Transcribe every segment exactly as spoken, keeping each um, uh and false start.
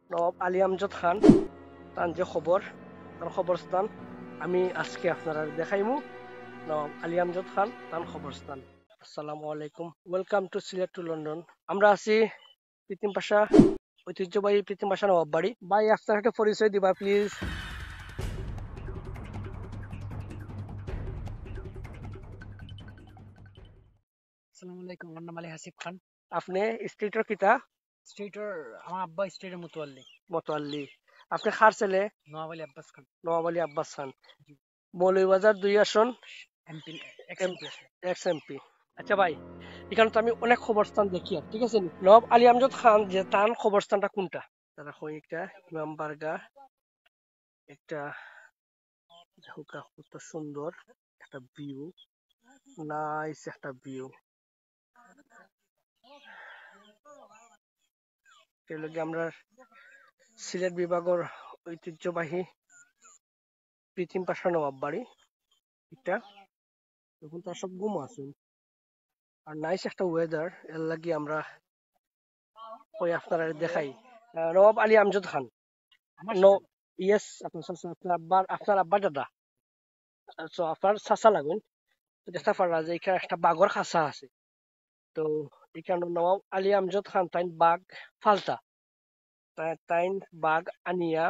নবাব আলী আমজদ খান, তান যে খবর, তান খবরস্থান আমি আজকে আপনারা দেখাইমু। নবাব আলী আমজদ খান, তান খবরস্থান। আসসালামু আলাইকুম, welcome to Sylhet to London। আমরা আছি পিতিম পাশা, ঐতিহ্যবাহী পিতিম পাশা নবাব বাড়ি। ভাই, আপনার একটা পরিচয় দিবা, প্লিজ। আসসালামু আলাইকুম, আমার নাম আলী হাসিব খান। আপনি স্টেটর কিতা? স্টেটর, আমার আব্বা স্টেটর মতোয়াল্লি। মতোয়াল্লি। আপনি কার ছেলে? নওয়াব আলী আব্বাস খান। নওয়াব আলী আব্বাস খান। জি। মৌলভীবাজার দুই আসন। এমপি, এক্স এম-, এমপি আসন। X MP. আচ্ছা ভাই, এখানে তো আমি অনেক খবরস্থান দেখি আর, ঠিক আছে নি? নবাব আলী আমজদ খান যে তান খবরস্থানটা কোনটা? তারা কই একটা ইমাম বারগা, একটা দেখুক্কা কত সুন্দর একটা ভিউ, নাইস একটা ভিউ। এর লগে আমরা সিলেট বিভাগর ঐতিহ্যবাহী পিতিম পাশা নবাব বাড়ি, এটা এখন তারা সব ঘুমো আছইন। আর নাইস একটা ওয়েদার, এর লাগি আমরা ওই আপনারা দেখাই। আহ, নবাব আলী আমজদ খান। আমার ন-, ইয়েস, আপনার চাচা, আপনার আব্বার, আপনার আব্বার দাদা। So, আপনার চাচা লাগইন। তো দেখতা পাররা যে এখানে একটা বাঘর খাঁচা আছে। তো এখানে নবাব আলী আমজদ খান তাইন বাঘ ফালতা। তা-, তাইন বাঘ আনিয়া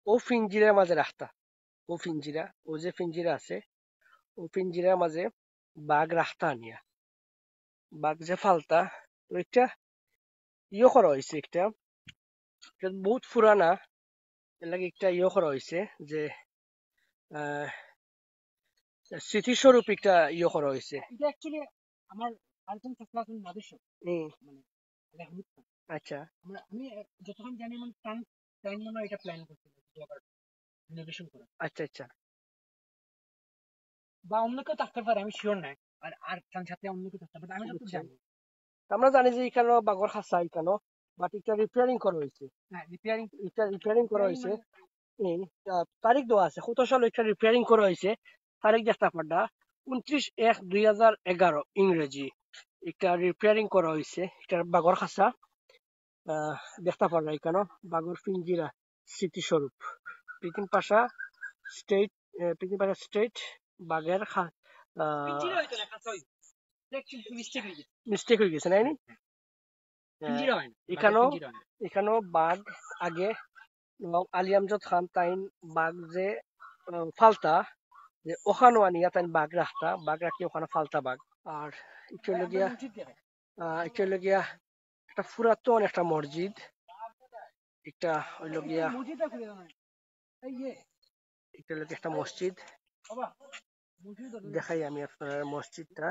ও পিঞ্জিরার মাঝে রাখতা। ও পিঞ্জিরা, ও যে পিঞ্জিরা আছে, ও পিঞ্জিরার মাঝে বাঘ রাখতা আনিয়া। বাঘ যে ফালতা, তো একটা ইয়ে করা হইছে একটা, এটা বহুত পুরানা, এর লাগি একটা ইয়ে করা হইছে যে, আহ, স্মৃতিস্বরূপ একটা ইয়ে করা হইছে। এটা actually আমার আরেকজন ছাত্র আছেন মাদুর সাহেব, হুম। মানে, আলী আহমদ খান। আচ্ছা। আমরা, আমি, আহ, যতক্ষণ জানি, মানে, তান, তান মনে হয় এটা প্ল্যান করছিল, যে আবার রিনোভেশন করা। আচ্ছা, আচ্ছা। বা অন্য কেউ থাকতে পারে, আমি শিওর নাই। আর, আর তার সাথে অন্য কেউ থাকতে পারে, আমি যতটুকু বুঝছি। জানি। আমরা জানি যে এখানে বাঘর খাঁচা এখানে, বাট এটা রিপেয়ারিং করা হয়েছে। হ্যাঁ, রিপেয়ারিং। এটা রিপেয়ারিং করা হয়েছে। মানে এই, আহ, তারিখ দেওয়া আছে, কত সালে এটা রিপেয়ারিং করা হয়েছে, তারিখ দেখতা পাররা, ঊনত্রিশ এক দুই হাজার এগারো ইংরেজি। এটা রিপেয়ারিং করা হয়েছে, এটা বাঘর খাঁচা। আহ, দেখতা পাররা এখানে বাঘর পিঞ্জিরা স্মৃতিস্বরূপ। পিতিম পাশা স্টেট, আহ, পিতিম পাশা স্টেট বাঘের খা-, আহ, পিঞ্জিরা হইতো না, খাঁচা হইতো। এটা actually মিস্টেক হয়ে গেছে। মিস্টেক হয়ে গেছে, নাইনি? হ্যাঁ, হ্যাঁ। পিঞ্জিরা হয় না, বাঘের এখানেও, পিঞ্জিরা হয় না। এখানেও বাঘ আগে নবাব আলী আমজদ খান তাইন বাঘ যে, আহ, ফালতা, যে ওখানেও আনিয়া তাইন বাঘ রাখতা, বাঘ রাখি ওখানে ফালতা বাঘ। আর এটা হলো গিয়া, মসজিদ দেখায়। আহ, এটা হলো গিয়া একটা পুরাতন একটা মসজিদ, এটা হইলো গিয়া, মসজিদটা ঘুরে দাও না। এই যে। এটা হলো গিয়া একটা মসজিদ। বাবা, মসজিদ ওটা। দেখাই আমি আপনারা মসজিদটা,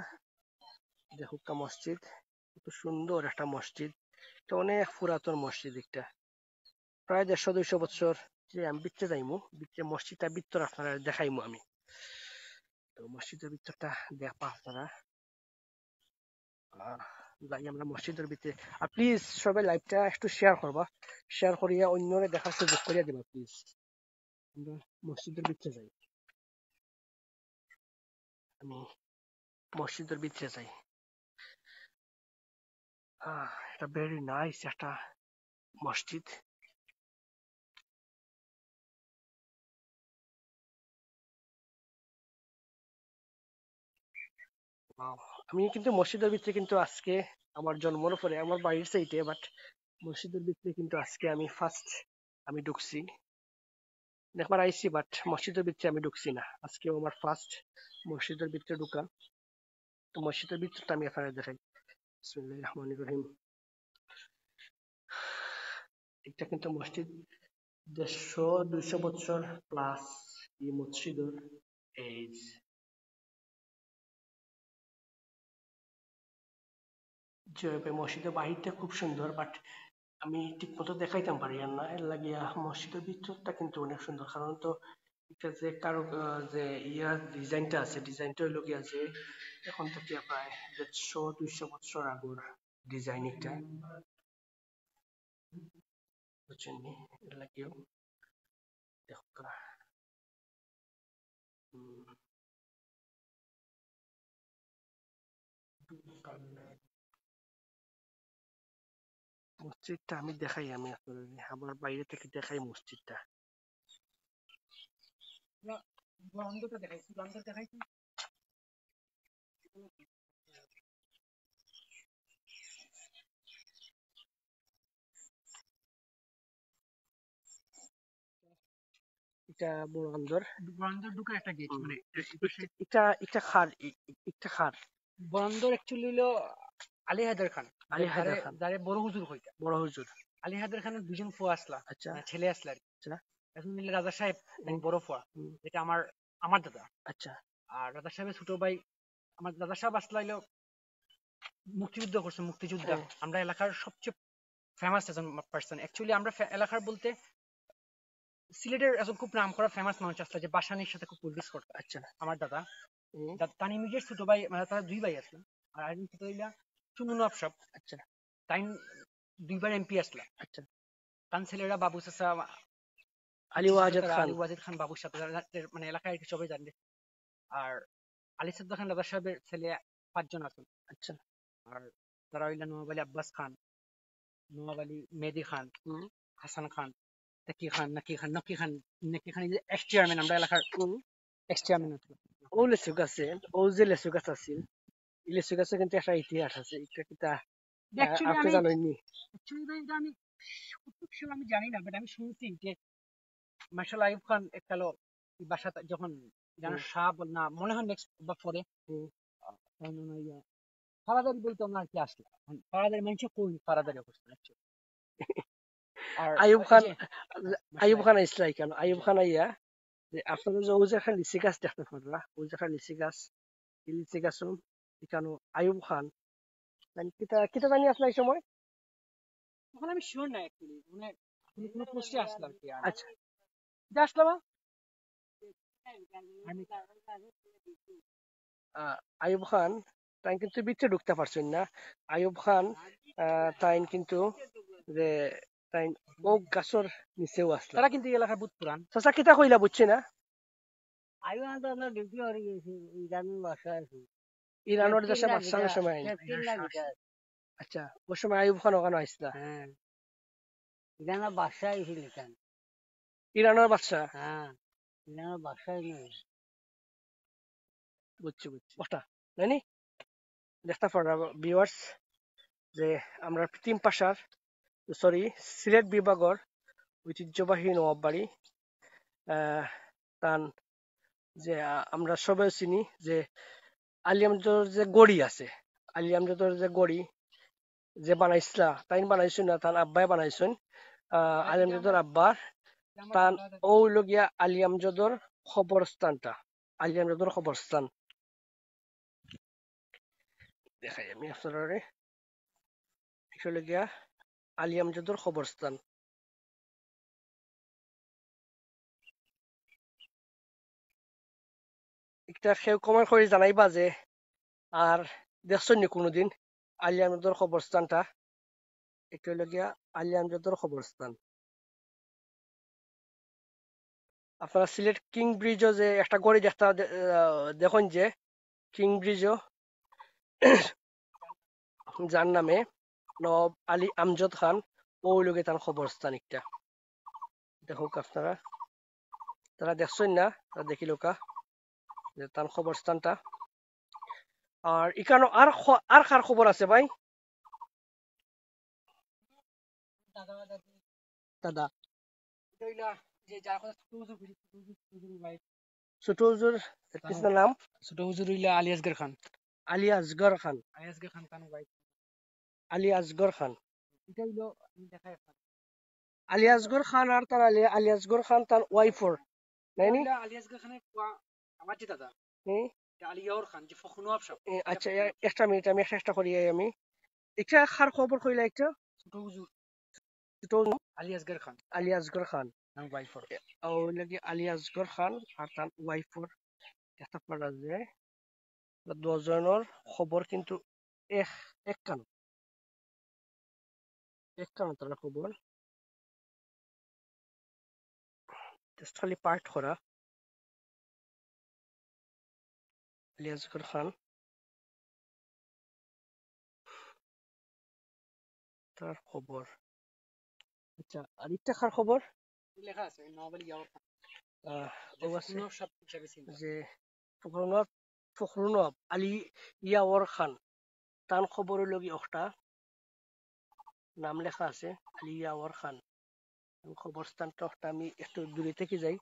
দেখুক্কা মসজিদ, কত সুন্দর একটা মসজিদ। এটা অনেক পুরাতন মসজিদ একটা, প্রায় দেড়শো দুইশো বছর। যে আমি ভিতরে যাইমু, ভিতরে মসজিদটা ভিতর আপনারা দেখাইমু আমি। তো মসজিদর ভিতরটা দেখবা আপনারা। আহ, যাই আমরা মসজিদর ভিতরে। আর প্লিজ সবাই লাইভটা একটু শেয়ার করবা, শেয়ার করিয়া অন্যরে দেখার সুযোগ করিয়া দিবা প্লিজ। আমরা মসজিদর ভিতরে যাই, আমি মসজিদর ভিতরে যাই। আহ, এটা ভেরি নাইস একটা মসজিদ। Wow, আমি কিন্তু মসজিদর ভিতরে কিন্তু আজকে আমার জন্মর পরে আমার বাড়ির সাইডে, বাট মসজিদর ভিতরে কিন্তু আজকে আমি ফার্স্ট আমি ঢুকছি। অনেকবার আইছি, বাট মসজিদর ভিতরে আমি ঢুকছি না। আজকেও আমার ফার্স্ট মসজিদর ভিতরে ঢুকা। তো মসজিদর ভিতরটা আমি আপনারা দেখাই। বিসমিল্লাহির রহমানির রহিম। এটা কিন্তু মসজিদ দেড়শো দুইশো বছর প্লাস এই মসজিদর এজ। যে মসজিদর বাহিরটা খুব সুন্দর, বাট আমি ঠিক মতো দেখাইতাম পারি আর না, এর লাগিয়া মসজিদর ভিতরটা কিন্তু অনেক সুন্দর। কারণ তো এটা যে কারো, আহ, যে ইয়ার ডিজাইনটা আছে, ডিজাইনটা হইলো গিয়া যে এখন থেকে প্রায় দেড়শো দুইশো বছর আগর ডিজাইন এটা, বুঝছেন নি? এর লাগিও দেখো কা-, হুম। মসজিদটা আমি দেখাই, আমি আপনাদের আবার বাইরে থেকে দেখাই মসজিদটা। না, বন্ধটা দেখাই, বন্ধ দেখাই। এটা বড় আন্দর। বড় আন্দর ঢুকার একটা গেট, হুম। মানে, এই পাশে। এটা, এটা কার, এ-, এ-, এটা কার? বড় আন্দর actually হইলো আলী হায়দার খান। আলী হায়দার যারে, খান। যারে বড় হুজুর কইতা। বড় হুজুর। আলী হায়দার খানের দুইজন ফুয়া আসলা, আচ্ছা। মানে, ছেলে আসলা আর কি। আচ্ছা। এখন হইলো রাজা সাহেব, মানে, হুম। বড় ফুয়া, হুম। যেটা আমার, আমার দাদা। আচ্ছা। আর রাজা সাহেবের ছোট ভাই, আমার দাদা সাহেব আসলা হইলো মুক্তিযুদ্ধ করছে, মুক্তিযোদ্ধা। হুম। আমরা এলাকার সবচেয়ে famous একজন person। Actually, আমরা ফে-, এলাকার বলতে সিলেটের একজন খুব নাম করা famous মানুষ আসলা যে বাসানির সাথে খুব politics করতো। আচ্ছা। আমার দাদা। হুম। দা-, তার immediate ছোট ভাই, মানে, তারা দুই ভাই আসলা। আর একজন ছোট হইলা চুন্নু নওয়াব সাহেব। আচ্ছা। তাইন দুইবার এমপি আসলা। আচ্ছা। তান ছেলেরা বাবু চাচা, আলী ওয়াজেদ তারা খান। আলী ওয়াজেদ খান বাবুর সাথে যারা, যারা, মানে, এলাকায় আর কি সবাই জানে। আর আলী সাদ্দার খান রাজা সাহেবের ছেলে পাঁচজন আছেন। আচ্ছা। আর তারা হইলা নওয়াব আলী আব্বাস খান, নওয়াব আলী মেহেদি খান, হুম। হাসান খান, তাকি খান, নাকি খান, নকি খান, নাকি খান, এই যে ex chairman, আমরা এলাকার হুম। ex chairman আছে। ও লেচু গাছে, ও যে লেচু গাছ আছিল, এই লেচু গাছে কিন্তু একটা ইতিহাস আছে। এটা কিতা, আহ, actually আপনি আমি, জানেননি? Actually ভাই, এটা আমি খুব sure আমি জানি না, but আমি শুনছি যে মার্শাল আইয়ুব খান একটা লো-, এই বাসাতে যখন যেন হুম। শাহ বল না, মনে হয় next বা পরে, হুম। আহ, মনে হয় ইয়া, ফারাদারি বলতে ওনার কি আসলে? ফারাদারি মানুষে কই ফারাদারি করছে, actually। আর আইয়ুব ওই খান, যে, আইয়ুব মার্শাল খান আইসলা কেন? আইয়ুব খান আইয়া, যে আপনারা যে ওই যে একটা লিচি গাছ দেখতে পাররা, ওই যে একটা লিচি গাছ, এই লিচি গাছ, এখানে আইয়ুব খান, মানে কিতা, কিতা জানি আসলে এই সময়? তখন আমি sure না actually, মানে কোনো, কোনো পোস্টে আসলাম কি আর। আচ্ছা। এটা আসলাম না? আমি আহ, আইয়ুব খান, তাই কিন্তু ভিতরে ঢুকতে পারছেন না। আইয়ুব খান, আহ, তাই কিন্তু যে তাই ও গাছর নিচেও আসলো। তারা কিন্তু এই এলাকার বহুত পুরান। চাচা, কিতা কইলা বুঝছি না? আইয়ুব খান তো আমরা ডিউটি করে গেছি, ইরানের বাসায় আছি। ইরানের দেশে ক্যাপ্টেন বাদশার লাগে, সময়। ক্যাপ্টেন লাগে, স্যার। আচ্ছা, ওই সময় আইয়ুব খান ওখানে আইসলা। হ্যাঁ। ইরানের বাদশা আইছিল এখানে। ইরানের বাদশা? হ্যাঁ, ইরানের বাদশা আইছিল। বুঝছি, বুঝছি। ওটা, জানি? দেখতে পাররা viewers যে আমরা তিন পাশার, sorry, সিলেট বিভাগর ঐতিহ্যবাহী নবাব বাড়ি, আহ, তান যে, আহ, আমরা সবাই চিনি যে আলী আমজদর যে গড়ি আছে, আলী আমজদর যে গড়ি যে বানাইছলা, তাইন বানাইছইন না, তান আব্বায় বানাইছইন, আহ, আলী আমজদর আব্বার, তান ও অইলো গিয়া আলী আমজদর কবরস্থানটা, আলী আমজদর কবরস্থান। দেখাই আমি আপনারারে। এটা অইলো গিয়া আলী আমজদর কবরস্থান। একটা কেউ comment করি জানাইবা যে আর দেখছইন নি কোনোদিন আলী আমজদর কবরস্থানটা? এটা অইলো গিয়া আলী আমজদর কবরস্থান। আপনারা সিলেট কিং ব্রিজও যে একটা গড়ি দেখতা দে-, আহ, দেখইন যে কিং ব্রিজও যার নামে নবাব আলী আমজদ খান, ও অইলো গিয়া তান কবরস্থান একটা। দেখউক আপনারা, তারা দেখছইন না, তারা দেখিলউক্কা যে তান কবরস্থানটা। আর ইখানো আর খ-, আর কার কবর আছে ভাই? দাদা। এটা অইলা যে যার কথা ছোট হুজুর, ছোট হুজুর, ছোট হুজুর wife। ছোট হুজুর, তার কিসের নাম? ছোট হুজুর অইলা আলী আসগর খান। আলী আসগর খান। আলী আসগর খান তার wife। আলী আসগর খান। এটা অইলো, আমি দেখাই আপনারে। আলী আসগর খান আর তার আলী, আলী আসগর খান তার wife অর। নাইনি? এটা আলী আসগর খানের পুয়া, আমার যে দাদা। হুম। এটা আলী ইয়াউর খান, যে ফখরু নওয়াব সাহেব। এ, আচ্ছা, এ, একটা মিনিট, আমি একটা, একটা করি আই আমি। এটা কার কবর কইলা এটা? ছোট হুজুর। ছোট হুজুর। আলী আসগর খান। আলী আসগর খান। তার wife অর। এ, ও অইলো গিয়া আলী আসগর খান আর তার wife অর। দেখতে পাররা যে দুইজনর কবর কিন্তু এক, একখান। একখান তারার কবর। Just খালি part করা। আলী আসগর খান। তার খবর। আচ্ছা, আর ইটা কার খবর? লেখা আছে, নওয়াব আলী ইয়াওর খান। আহ, ও আছে। যে ফখরুল নওয়াব হিসাবে চিনতাম। যে ফখরুল নওয়াব, ফখরুল নওয়াব আলী ইয়াওর খান। তান খবর অইলো গি অখটা, নাম লেখা আছে আলী ইয়াওর খান। তান খবরস্থানটা অখটা, আমি একটু দূরে থাকি যাই,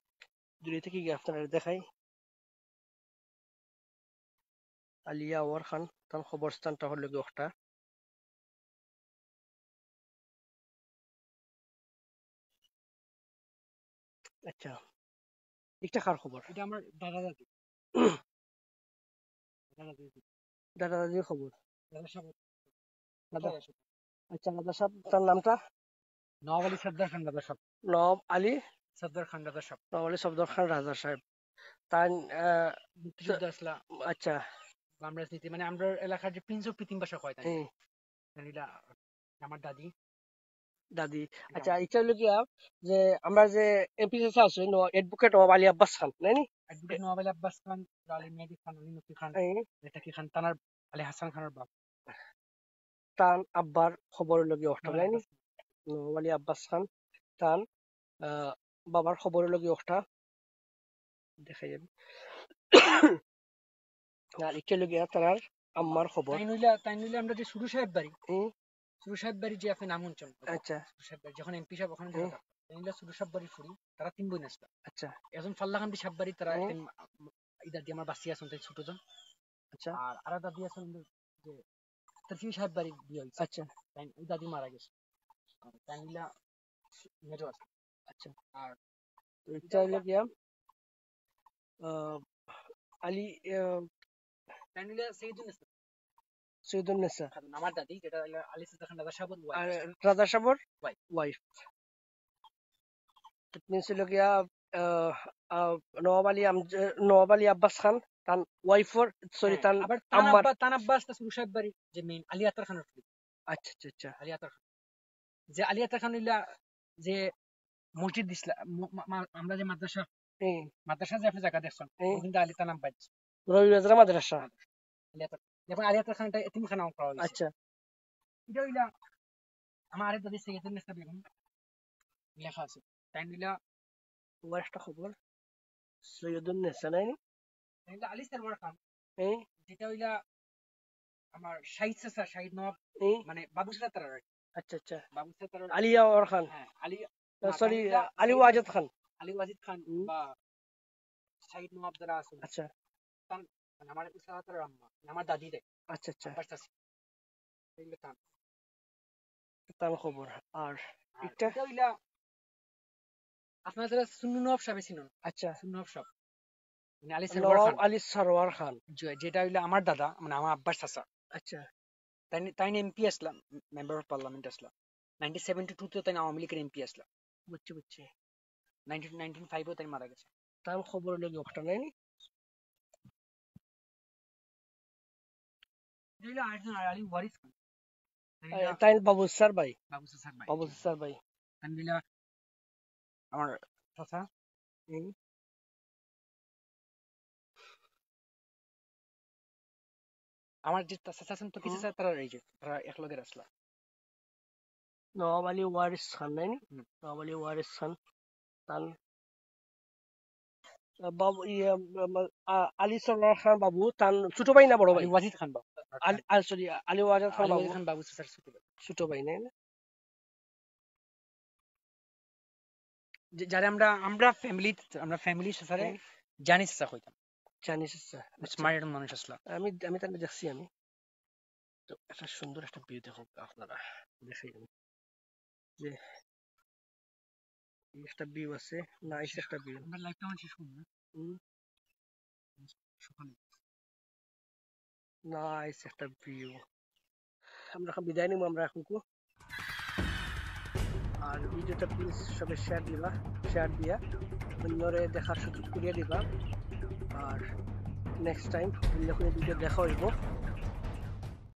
দূরে থাকি গিয়া আপনারারে দেখাই। আলী ইয়াওর খান, তান খবরস্থানটা অইলো গি অখটা। আচ্ছা, ইটা কার খবর? ইটা আমার দাদা দাদি। দাদা দাদি। দাদা দাদির খবর। রাজা সাব। রাজা, রাজা সাব। আচ্ছা, রাজা সাব, তার নামটা? নওয়াব আলী সর্দার খান রাজা সাব। নওয়াব আলী? সর্দার খান রাজা সাব। নওয়াব আলী সর্দার খান রাজা সাব। তার, আহ, মুক্তিযুদ্ধ আসলা। আচ্ছা। বাম রাজনীতি, মানে, আমরার এলাকার যে Prince of পিতিম বাসা কয় তাইন। হুম। তাইন অইলা আমার দাদি। দাদি। ইটা আচ্ছা, আমার ইটা অইলো গিয়া যে আমরার যে এমপি চাচা আছে, ন-, অ্যাডভোকেট নওয়াব আলী আব্বাস খান, নায় নি? অ্যাডভোকেট নওয়াব আলী আব্বাস খান, আলী মেহেদি খান, আলী নকি খান, হুম। বেতাকি খান, তানার আলী হাসান খানর বাপ। তান আব্বার খবর অইলো গি অখটা, নায় নি? নওয়াব আলী আব্বাস খান, তান, আহ, বাবার খবর অইলো গি অখটা। দেখাই আমি। আর ইটা অইলো গিয়া তার আম্মার খবর। তাইন অইলা, তাইন অইলা আমরার যে ছোট সাহেব বাড়ি, হুম। ছোট সাহেব বাড়ি যে আপনে নাম হুনছইন। আচ্ছা। ছোট সাহেব বাড়ি, যখন এমপি সাহেব অখানো হুম। তাইন অইলা ছোট সাহেব বাড়ির ফুড়ি, তারা তিন বইন আছলা। আচ্ছা। একজন ফাল্লা কান্দি সাহেব বাড়ি, তারা হুম। তিন, ইদার দি আমার বাসি আছইন, তাইন ছোটজন। আচ্ছা। আর আরেক দাদি আছইন যে তরফি সাহেব বাড়ি বিয়া অইছে। আচ্ছা। তাইন, ওই দাদি মারা গেছে। আর তাইন অইলা মেজো আছে। আচ্ছা। আর ইটা অইলো গিয়া, আহ, আলী, আহ, তাইন অইলা সৈয়দুন্নেসা। সৈয়দুন্নেসা। খাতুন, আমার দাদি, যেটা অইলা আলী সর্দার খান রাজা সাহেবর wife। আর রাজা সাহেবর wife। Wife। That means অইলো গিয়া, আহ, আহ, নওয়াব আলী আম-, নওয়াব আলী আব্বাস খান, তান wife-র, sorry, হ্যাঁ, তান আবার তান আম্মার আব্বা, তান আব্বা আসলে ছোট সাহেব বাড়ি, যে main আলী আতার খানর ফুড়ি। আচ্ছা, আচ্ছা, আচ্ছা। আলী আতার খান। যে আলী আতার খান অইলা যে মসজিদ দিছলা, ম-, মা-, মা-, আমরা যে মাদ্রাসা, হুম। মাদ্রাসা যে আপনে জাগা দেখছইন, হুম। ও কিন্তু আলী তান আব্বা দিছে। রবিবাজার মাদ্রাসা। আলী আতার, দেখুন, আলী আতার খান এটা এতিমখানা করা অইছে। আচ্ছা। ইটা অইলা আমার আরেক দাদি সৈয়দুন্নেসা বেগম লেখা আছে। তাইন অইলা ওর একটা খবর, সৈয়দুন্নেসা, নায় নি? তাইন অইলা আলী সরওয়ার খান। হুম। যেটা অইলা আমার শাহিদ চাচা, শাহিদ নওয়াব, হুম। মানে বাবু চাচা তারা আর কি। আচ্ছা, আচ্ছা। বাবু চাচা তারা আলী ইয়াওর খান। হ্যাঁ, আলী, আহ, না, sorry, তাইন অইলা আলী ওয়াজেদ খান। আলী ওয়াজেদ খান হুম। বা শাহিদ নওয়াব যারা আছইন। আচ্ছা। তান, মানে আমার ইসলাম তার আম্মা, মানে আমার দাদি রে। আচ্ছা, আচ্ছা। আব্বার চাচি। তাইন অইলা তান। তান খবর। আর আর ইটা? ইটা অইলা আপনারা যারা সুন্নু নওয়াব সাহেব চিনইন? আচ্ছা। সুন্নু নওয়াব সাহেব। মানে আলী সরওয়ার নওয়াব খান। আলী সরওয়ার খান। জি, যেটা অইলা আমার দাদা, মানে আমার আব্বার চাচা। আচ্ছা। তাইন, তাইন এমপি আছলা, Member of Parliament আছলা। Nineteen seventy two তে তাইন আওয়ামী লীগর এমপি আছলা। বুঝছি, বুঝছি। Nineteen, nineteen five ও তাইন মারা গেছে। তান খবর অইলো গি অখটা, নায় নি? এটা অইলো আরেকজন আলী ওয়ারিস খান। তাইন অইলা তাইন বাবু চাচার ভাই। বাবু চাচার ভাই। বাবু চাচার ভাই। তাইন অইলা আমার চাচা। হুম। আমার যে চাচা আছইন তো কি হুম। চাচা, তারা এই যে, তারা একলগে আছলা। নওয়াব আলী ওয়ারিস খান, নায় নি? হুম। নওয়াব আলী ওয়ারিস খান, তান, আহ, বাবু, ইয়ে, আহ, আ-, আলী সরওয়ার খান বাবু, তান ছোট ভাই না বড় ভাই? আলী ওয়াজিদ খান বাবু। আলী, আ, sorry, আলী ওয়াজিদ খান আলী বাবু। ওয়াজিদ খান বাবু চাচার ছোট ভাই। ছোট ভাই, নায় না? যে, যারে আমরা, আমরা family, আমরা family চাচারে হুম। জানি চাচা কইতাম। জানি চাচা, আচ্ছা। Smart মানুষ আছলা। আমি, আমি তারে দেখছি আমি। তো একটা সুন্দর একটা view দেখো আপনারা, দেখাই আমি। যে, এই একটা view আছে, nice একটা view। আমরা live টা শেষ করব না? হুম। সকালে। Nice একটা view। আমরা এখন বিদায় নিব, আমরা এখন কু-, আর video টা please সবাই share দিবা, share দিয়া অন্যরে দেখার সুযোগ করিয়া দিবা। আর next time অন্য কোনো video দেখা অইব।